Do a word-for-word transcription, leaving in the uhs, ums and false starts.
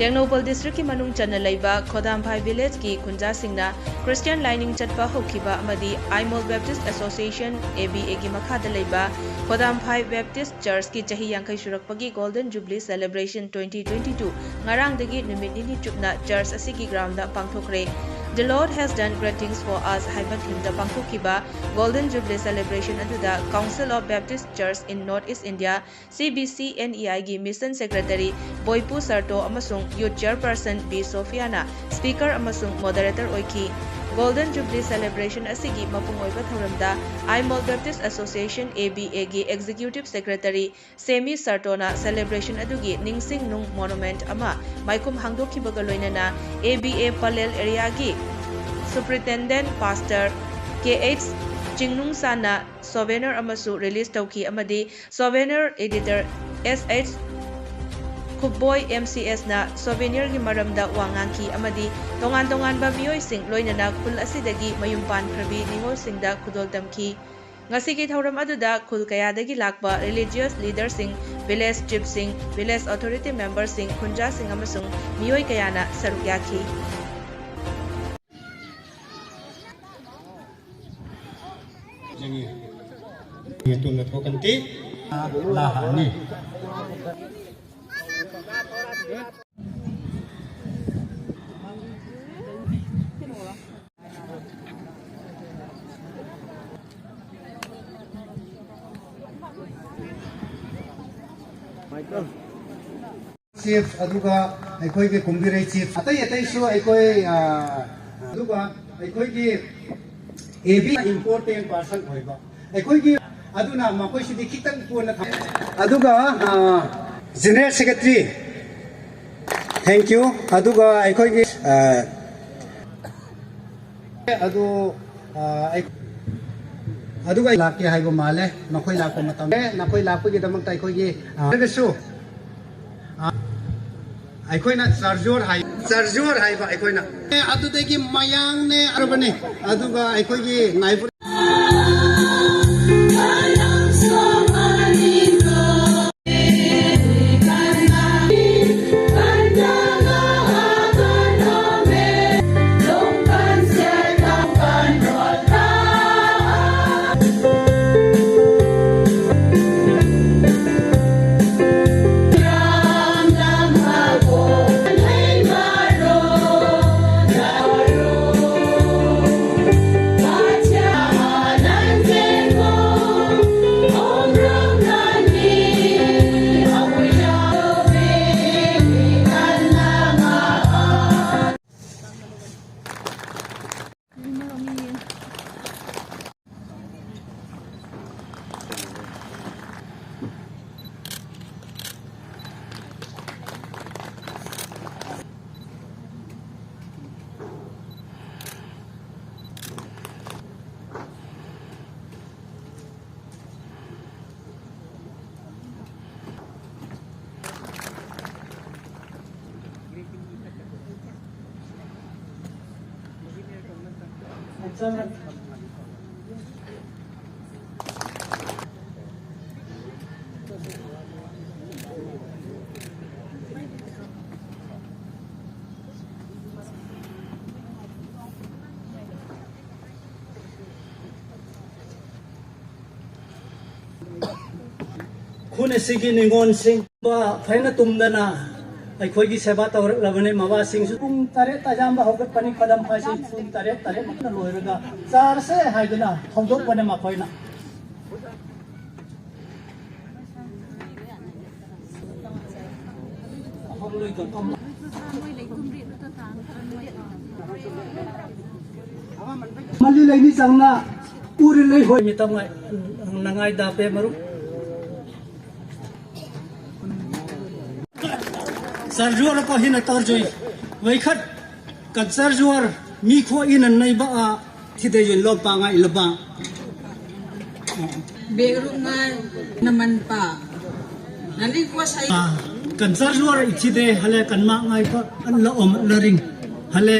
Tengnoupal district ꯀꯤ ꯃꯅꯨꯡ ꯆꯟꯅ ꯂꯩꯕ ꯈꯣꯗꯥꯝꯐꯥꯏ village ꯀꯤ ꯈꯨꯟꯖꯥꯁꯤꯡꯅ Christian ꯂꯥꯏꯅꯤꯡ ꯆꯠꯄ ꯍꯧꯈꯤꯕ ꯑꯃꯗꯤ Aimol Baptist Association, A B A ꯒꯤ ꯃꯈꯥꯗ ꯂꯩꯕ ꯈꯣꯗꯥꯝꯐꯥꯏ Baptist Church ꯀꯤ ꯆꯍꯤ ꯌꯥꯡꯈꯩ ꯁꯨꯔꯛꯄꯒꯤ Golden Jubilee Celebration twenty twenty-two ꯉꯔꯥꯡꯗꯒꯤ ꯅꯨꯃꯤꯠ ꯅꯤꯅꯤ ꯆꯨꯞꯅ church ꯑꯁꯤꯒꯤ ground the ꯄꯥꯡꯊꯣꯛꯈ꯭ꯔꯦ꯫ The Lord has done great things for us ꯍꯥꯏꯕ theme ꯗ ꯄꯥꯡꯊꯣꯛꯈꯤꯕ Golden Jubilee Celebration ꯑꯗꯨꯗ Council of Baptist Church in North East India, C B C N E I ꯒꯤ Mission Secretary ꯕꯣꯏꯄꯨ ꯁꯔꯇꯣ ꯑꯃꯁꯨꯡ Youth Chairperson B ꯁꯣꯐꯤꯌꯥꯅ speaker ꯑꯃꯁꯨꯡ moderator ꯑꯣꯏꯈꯤ꯫ Golden Jubilee Celebration ꯑꯁꯤꯒꯤ ꯃꯄꯨꯡ ꯑꯣꯏꯕ ꯊꯧꯔꯝꯗ Aimol Baptist Association, A B A ꯒꯤ Executive Secretary ꯁꯦꯃꯤ ꯁꯔꯇꯣꯅ celebration ꯑꯗꯨꯒꯤ ꯅꯤꯡꯁꯤꯡ ꯅꯨꯡ monument ꯑꯃ ꯃꯥꯏꯈꯨꯝ ꯍꯥꯡꯗꯣꯛꯈꯤꯕꯒ ꯂꯣꯏꯅꯅ A B A Pallel area ꯒꯤ Superintendent Pastor K H ꯆꯤꯡꯅꯨꯡꯁꯥꯅ souvenir ꯑꯃꯁꯨ release ꯇꯧꯈꯤ ꯑꯃꯗꯤ souvenir editor S H ꯈꯨꯕꯣꯏ M C S ꯅ souvenir ꯒꯤ ꯃꯔꯝꯗ ꯋꯥ ꯉꯥꯡꯈꯤ ꯑꯃꯗꯤ ꯇꯣꯉꯥꯟ ꯇꯣꯉꯥꯟꯕ ꯃꯤꯑꯣꯏꯁꯤꯡ ꯂꯣꯏꯅꯅ ꯈꯨꯜ ꯑꯁꯤꯗꯒꯤ ꯃꯌꯨꯝ ꯄꯥꯟꯈ꯭ꯔꯕꯤ ꯅꯤꯉꯣꯜꯁꯤꯡꯗ ꯈꯨꯗꯣꯜ ꯇꯝꯈꯤ꯫ ꯉꯁꯤꯒꯤ ꯊꯧꯔꯝ ꯑꯗꯨꯗ ꯈꯨꯜ ꯀꯌꯥꯗꯒꯤ ꯂꯥꯛꯄ religious leader ꯁꯤꯡ, village chief ꯁꯤꯡ, village authority member ꯁꯤꯡ, ꯈꯨꯟꯖꯥꯁꯤꯡ ꯑꯃꯁꯨꯡ ꯃꯤꯑꯣꯏ ꯀꯌꯥꯅ ꯁꯔꯨꯛ ꯌꯥꯈꯤ꯫ ꯌꯦꯡꯉꯤ꯫ ꯃꯇꯨꯡꯗ ꯊꯣꯛꯀꯟꯇꯤ꯫ ꯂꯥꯛꯑꯅꯤ꯫ Chief, ꯑꯗꯨꯒ ꯑꯩꯈꯣꯏꯒꯤ ꯀꯨꯝꯕꯤꯔꯩ chief, ꯑꯇꯩ ꯑꯇꯩꯁꯨ ꯑꯩꯈꯣꯏ, ꯑ, ꯑꯗꯨꯒ ꯑꯩꯈꯣꯏꯒꯤ A B important person ꯑꯣꯏꯕ ꯑꯩꯈꯣꯏꯒꯤ, ꯑꯗꯨꯅ ꯃꯈꯣꯏꯁꯤꯗꯤ ꯈꯤꯇꯪ ꯀꯣꯟꯅ ꯊꯝ-, ꯑꯗꯨꯒ, ꯑ, general secretary, thank you, ꯑꯗꯨꯒ ꯑꯩꯈꯣꯏꯒꯤ, ꯑ, ꯑꯗꯨ, ꯑ, ꯑꯩ-, ꯑꯗꯨꯒ ꯑꯩ ꯂꯥꯛꯀꯦ ꯍꯥꯏꯕ ꯃꯥꯜꯂꯦ꯫ ꯃꯈꯣꯏ ꯂꯥꯛꯄ ꯃꯇꯝ, ꯅꯈꯣꯏ ꯂꯥꯛꯄꯒꯤꯗꯃꯛꯇ ꯑꯩꯈꯣꯏꯒꯤ, ꯑ, ꯍꯥꯏꯔꯒꯁꯨ, ꯑ, ꯑꯩꯈꯣꯏꯅ ꯆꯥꯔꯖꯣꯔ ꯍꯥꯏ-, ꯆꯥꯔꯖꯣꯔ ꯍꯥꯏꯕ ꯑꯩꯈꯣꯏꯅ, ꯑꯦ, ꯑꯗꯨꯗꯒꯤ ꯃꯌꯥꯡꯅꯦ ꯑꯔꯕꯅꯦ, ꯑꯗꯨꯒ ꯑꯩꯈꯣꯏꯒꯤ ꯅꯥꯏꯕꯨ-, ꯈꯨꯟ ꯑꯁꯤꯒꯤ ꯅꯤꯉꯣꯜꯁꯤꯡ ꯐꯖꯅ ꯇꯨꯝꯗꯅ ꯑꯩꯈꯣꯏꯒꯤ ꯁꯦꯕꯥ ꯇꯧꯔꯛꯂꯕꯅꯤ꯫ ꯃꯃꯥꯁꯤꯡꯁꯨ ꯄꯨꯡ ꯇꯔꯦꯠ ꯑꯌꯥꯝꯕ ꯍꯧꯒꯠꯄꯅꯤ꯫ ꯈꯗꯝ ꯍꯥꯏꯁꯤ ꯄꯨꯡ ꯇꯔꯦꯠ, ꯇꯔꯦꯠ ꯃꯈꯥꯏꯗ ꯂꯣꯏꯔꯒ ꯆꯥꯔꯁꯦ ꯍꯥꯏꯗꯨꯅ ꯍꯧꯗꯣꯛꯄꯅꯤ ꯃꯈꯣꯏꯅ꯫ ꯃꯜꯂꯤ ꯂꯩꯅꯤ ꯆꯪꯅ ꯎꯔꯤ ꯂꯩ ꯍꯣꯏ ꯃꯤꯇꯝ ꯉꯥꯏ ꯅꯉꯥꯏ ꯗꯥꯄꯦ ꯃꯔꯨꯞ꯫ ꯆꯥꯔꯖꯨꯋꯔ ꯀꯣ ꯍꯤꯅ ꯇꯧꯔꯖꯨꯏ ꯋꯩꯈꯠ ꯀꯠꯆꯔꯖꯨꯋꯔ ꯃꯤ ꯈꯣ ꯏꯅ ꯅꯩꯕ ꯊꯤꯗꯦ ꯌꯨꯟ ꯂꯣ ꯄꯥ ꯉꯥꯏ ꯂꯕ꯫ ꯕꯦꯒꯔꯨꯛ ꯉꯥꯏ ꯅꯃꯟ ꯄꯥ ꯅꯂꯤ ꯀꯣ ꯁꯥꯏ꯫ ꯀꯟꯆꯔ ꯖꯨꯋꯥꯔ ꯏꯊꯤꯗꯦ ꯍꯂꯦ ꯀꯟꯃꯥꯛ ꯉꯥꯏ ꯄꯥ ꯑꯟ ꯂ ꯑꯣꯝ ꯂꯔꯤꯡ ꯍꯂꯦ꯫